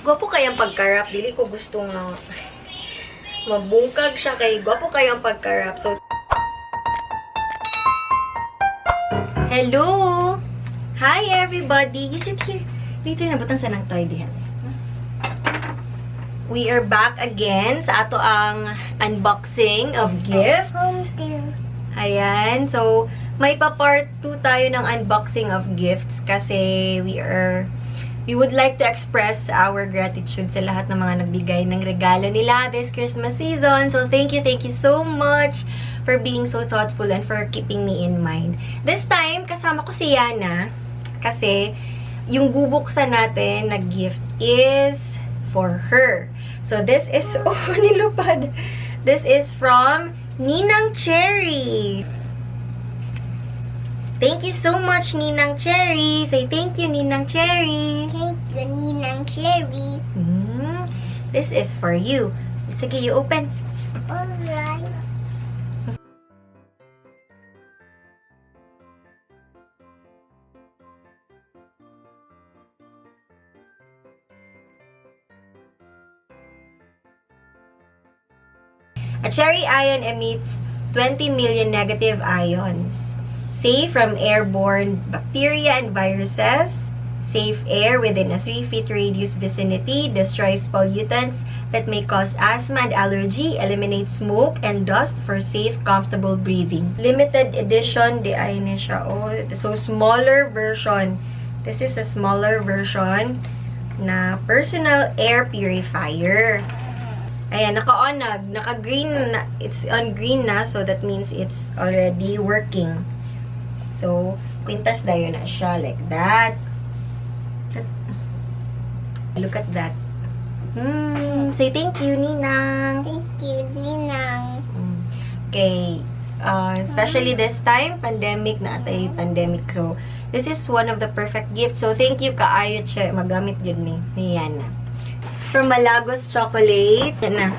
Gwapo kayang pagka-wrap. Dili ko gusto nga mabungkag siya kay gwapo kayang pagka-wrap. So, hello! Hi everybody! You sit here. Dito na butang sa nang toy diha. We are back again sa ato ang unboxing of gifts. Ayan. So, may pa part 2 tayo ng unboxing of gifts kasi we would like to express our gratitude sa lahat ng mga nagbigay ng regalo nila this Christmas season. So, thank you so much for being so thoughtful and for keeping me in mind. This time, kasama ko si Yana kasi yung bubuksan natin na gift is for her. So, this is, oh, nilupad. This is from Ninang Cherry. Thank you so much, Ninang Cherry. Say thank you, Ninang Cherry. Thank you, Ninang Cherry. This is for you. Sige, you open. Alright. A cherry ion emits 20 million negative ions. Safe from airborne bacteria and viruses. Safe air within a 3 feet radius vicinity. Destroys pollutants that may cause asthma and allergy. Eliminates smoke and dust for safe, comfortable breathing. Limited edition, di ay ni siya. Oh, so smaller version. This is a smaller version na personal air purifier. Ayan, naka-on na. Naka-green na. It's on green na, so that means it's already working. So, kwintas dayon na siya. Like that. Look at that. Say thank you, Ninang. Thank you, Ninang. Okay. Especially this time, pandemic na atay pandemic. So, this is one of the perfect gifts. So, thank you kaayo, Che. Magamit yun ni Yana. From Malagos Chocolate. Yan na.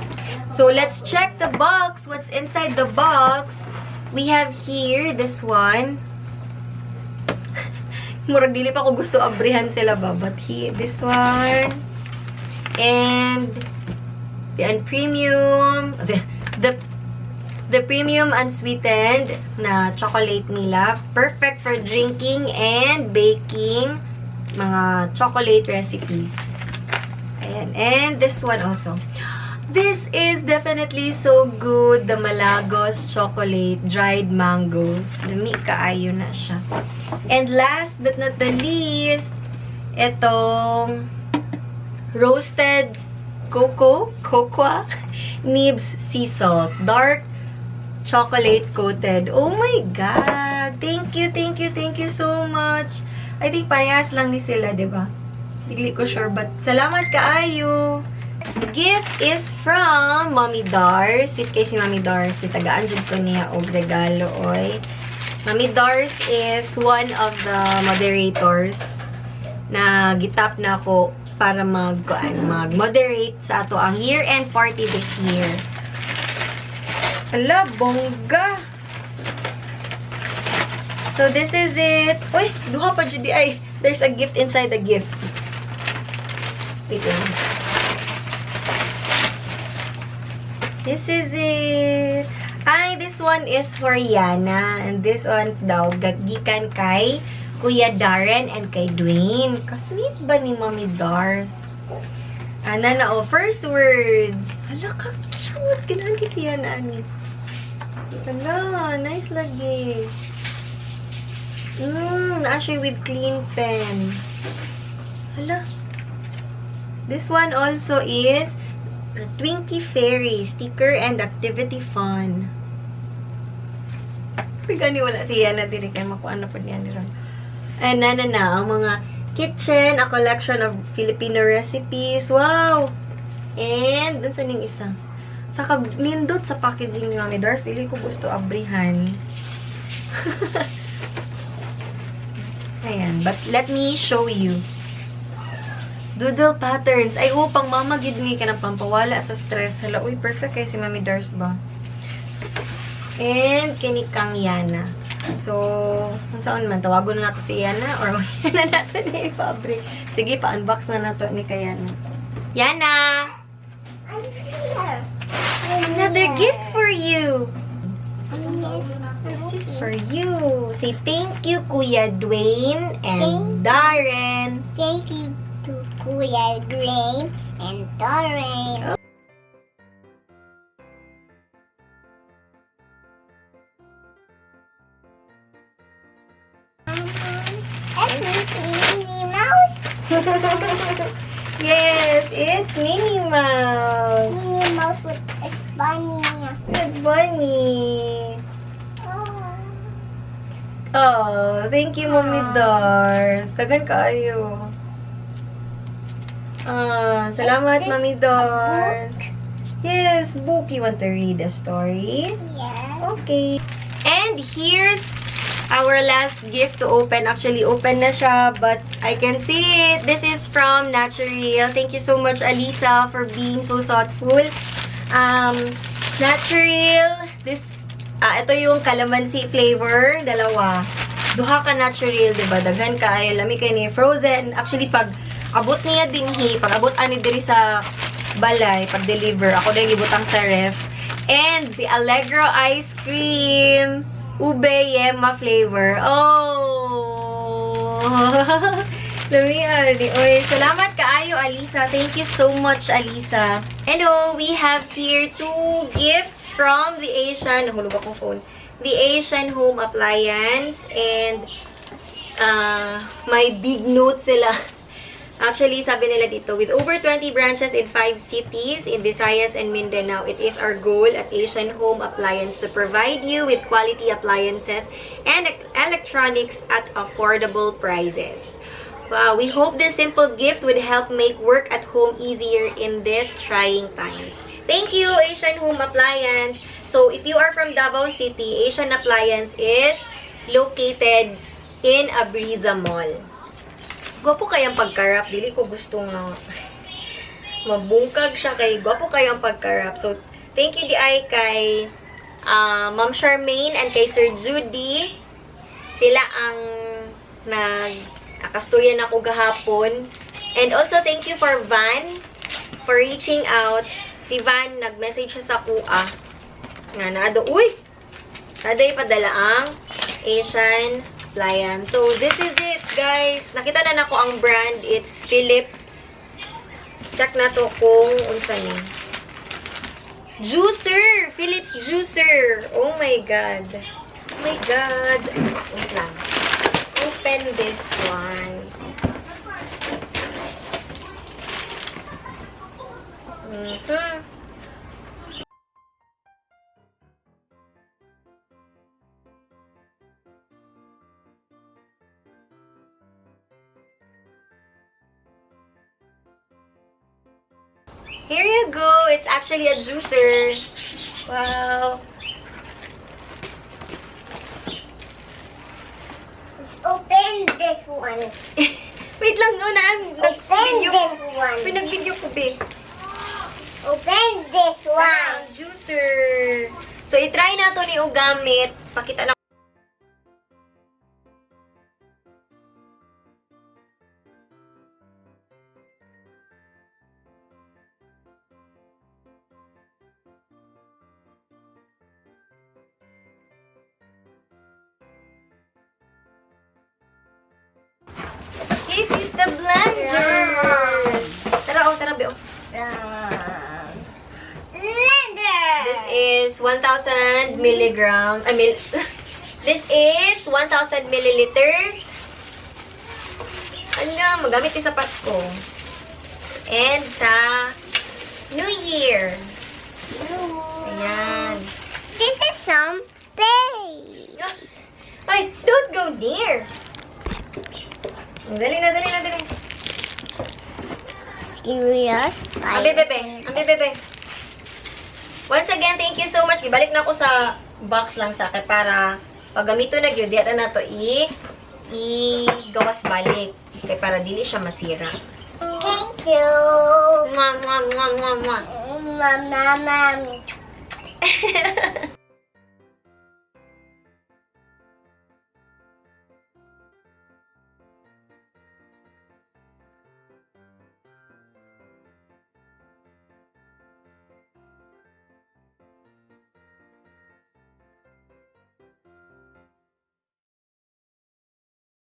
So, let's check the box. What's inside the box? We have here this one. Murag dili pa ko gusto abrihan sila ba? But here, this one. And the unpremium, the premium unsweetened na chocolate nila. Perfect for drinking and baking mga chocolate recipes. Ayan. And this one also. This is definitely so good. The Malagos chocolate dried mangoes. Lami kaayo na siya. And last but not the least, itong roasted cocoa nibs sea salt. Dark chocolate coated. Oh my God! Thank you, thank you, thank you so much. I think parehas lang ni sila, diba? Hindi ko sure, but salamat kaayo. Next gift is from Mommy Dars. Sweet kay si Mommy Dars. Gitagaan jud ko niya og regalo, oy. Mommy Dars is one of the moderators na gitap na ako para mag-moderate sa ato ang year-end party this year. Ala, bongga! So, this is it. Uy, duha pa jud di ay. There's a gift inside the gift. Wait lang. This is it. Ay, this one is for Yana. And this one daw, gikan kay Kuya Darren and kay Dwayne. Ka-sweet ba ni Mommy Dars? Ana na, oh, first words. Hala, ka-cute. Ganahan kasi yan, ani. Hala, nice lagi. Naa siya with clean pen. Hala. This one also is the Twinkie Fairy sticker and activity fun. Uy, gani wala siya na diri kay makuha na po niya ni Ron. Ay, na na na, ang mga kitchen, a collection of Filipino recipes. Wow! And, dun sa ning isa. Saka, nindot sa packaging ni Mami Dars. Dili ko gusto abrihan. Ayan, but let me show you. Doodle patterns. Ay, oh, pang mama gid ni ka ng pampawala sa stress. Hala, uy, perfect kay si Mami Dars ba? And, kini kang Yana. So, kung saan man, tawagon na nato si Yana or na nato ni ipa-abri. Sige, pa-unbox na nato ni Kayana. Yana! I'm here. Another gift for you. Yes. This is for you. Say thank you, Kuya Dwayne and Darren. Thank you to Kuya Dwayne and Darren. It's Minnie Mouse. Yes, it's Minnie Mouse. Minnie Mouse with a bunny. Good bunny. Oh. Oh, thank you, Mommy Dars. Daghan kaayo. Ah, salamat, Is this Mommy a Dars. Yes, book. You want to read a story? Yes. Okay. And here's our last gift to open. Actually, open na siya, but I can see it. This is from Natural. Thank you so much, Alisa, for being so thoughtful. Natural, this, ito yung calamansi flavor, dalawa. Duha ka Natural, diba? Daghan kaayo, lami kay ni frozen. Actually, pag abot niya dinhi, pag abot ani diri sa balay, pag deliver, ako na yung ibutang sa ref. And the Allegro ice cream, ube yema flavor. Oh! Lami, ali. Oy, salamat kaayo, Alisa. Thank you so much, Alisa. Hello, we have here two gifts from the Asian, nahulog akong phone. The Asian Home Appliance and may big note sila. Actually, sabi nila dito, with over 20 branches in 5 cities in Visayas and Mindanao, it is our goal at Asian Home Appliance to provide you with quality appliances and electronics at affordable prices. Wow, we hope this simple gift would help make work at home easier in these trying times. Thank you, Asian Home Appliance. So, if you are from Davao City, Asian Appliance is located in Abreeza Mall. Gwapo kayang pagka-wrap. Dili ko gusto nga mabungkag siya kay gwapo kayang pagka-wrap. So, thank you diay kay Ma'am Charmaine and kay Sir Judy. Sila ang nag-akasturya nako gahapon. And also, thank you for Van for reaching out. Si Van, nag-message siya sa kuha. Nga naado, uy! Naday padala ang Asian Appliance. So, this is it, guys. Nakita na nako ang brand. It's Philips. Check na to kung unsa ni. Juicer! Philips Juicer! Oh my God. Oh my God. Wait lang. Open this one. Here you go. It's actually a juicer. Wow. Open this one. Wait lang, no, na. Open Nag-video this one. Pinag-video ko, be. Open this one. Ang juicer. So, i-try na to ni og gamit. Pakita na. This is the blender. Tara, oh, tara, be, oh. Blender. This is 1,000 milligram. I mean, this is 1,000 milliliters. Ano, magamit din sa Pasko. And sa New Year. Ayan. This is some bag. Ay, don't go near. Dali na, dali na, dali. Serious? Ambi, bebe. Ambi, bebe. Once again, thank you so much. Ibalik na ako sa box lang sa akin para pag gamito na gyud, di na nato i gawas balik kay para dili siya masira. Thank you. Mwah, mwah, mwah, mwah, mwah. Mama, mama.